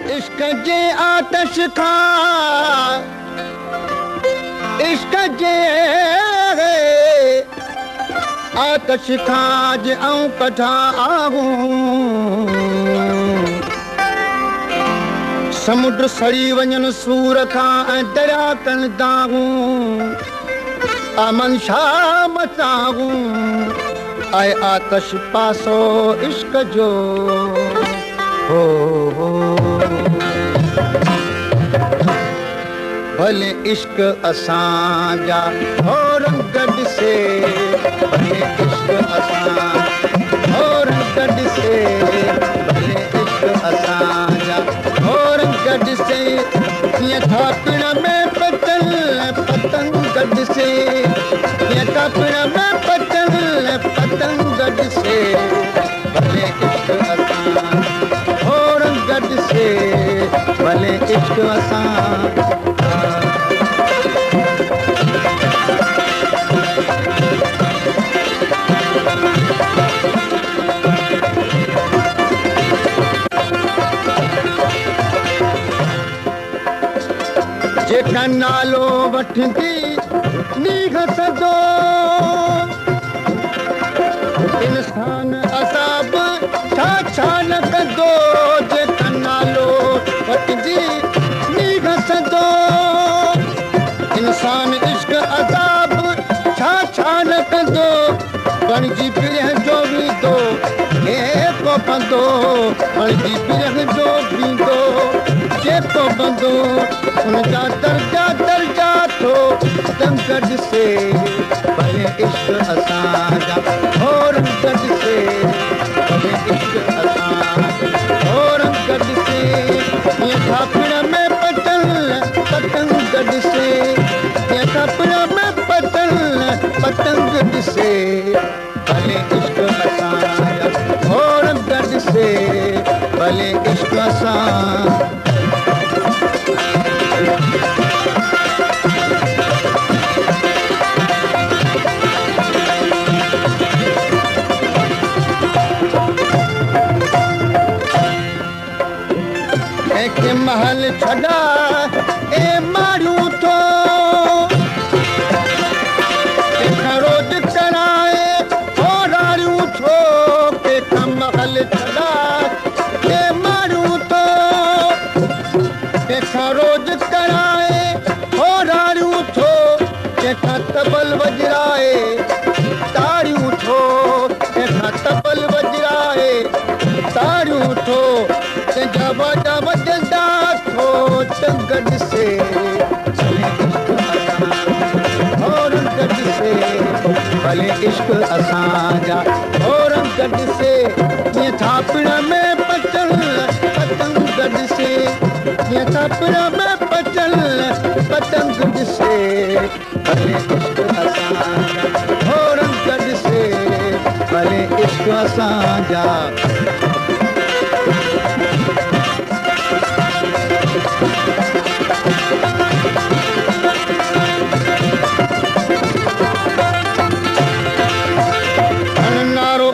इश्क जे आतश खां, इश्क जे आतश खां जे आऊं कढां आहूं। समुंड सड़ी वञनि सूर खां ऐं दरिया कनि दाहूं। अमन शाह मताहूं ऐं आतश पासो इश्क जो। हो हो भले इश्क असांजा हो रंग ॾिसे, भले इश्क असां हो रंग ॾिसे, भले इश्क असांजा हो रंग ॾिसे। कीअं थापण में पतल पतंग ॾिसे, कीअं थापण में पतल पतंग ॾिसे। भले इश्क असां हो रंग ॾिसे, भले इश्क असां। जेका नालो वठंदी नींह सदो, इंसान असाब छा छा न कंदो। जेका नालो वठंदी नींह सदो, इंसान इश्क अज़ाब छा छा न कंदो। बणिजी बिरह जो वेंदो जेको बंदो, बणिजी बिरह जो वेंदो जेको बंदो। हुनजा दर्जा दर्जा थो दंग ॾिसे, भले इश्क असांजा हो रंग ॾिसे, भले इश्क असांजा हो रंग ॾिसे। कीअं थापण में पतल पतंग ॾिसे, कीअं थापण में पतल पतंग ॾिसे। भले इश्क असांजा हो रंग ॾिसे, भले इश्क असां। कंहिंखे महल छॾा ए मारियूं थो, कंहिंखां रोज़ कराए होरारियूं थो। कंहिंखां महल छॾा ए मारियूं थो, कंहिंखां रोज़ कराए होरारियूं थो। कंहिंखां तबल वॼराए तारियूं थो, कंहिंखां तबल वॼराए तारियूं थो। कंहिंजा वाॼा वॼंदा थो चंग ॾिसे, भले इश्क असां हो रंग ॾिसे, भले इश्क असांजा हो रंग ॾिसे। कीअं थापण में पचल पतंग ॾिसे, कीअं थापण में पचल पतंग ॾिसे। भले इश्क असांजा हो रंग ॾिसे, भले इश्क असांजा।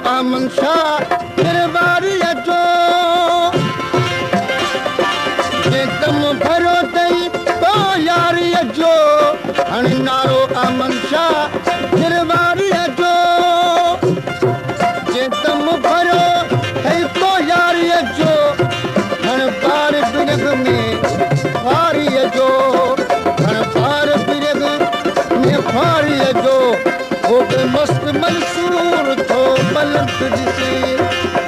अमन शाह दरबारीअ जो, जे दम भरियो अथई को यारीअ जो। हण नारो अमन शाह दरबारीअ जो, जे दम भरियो अथई को यारीअ जो। हण बार बिरग में ख्वारीअ जो, हण बार बिरग में ख्वारीअ जो। हो बि मस्त मंसूर थो मलंग ॾिसे,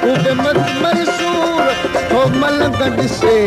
हो बि मस्त मंसूर थो मलंग ॾिसे।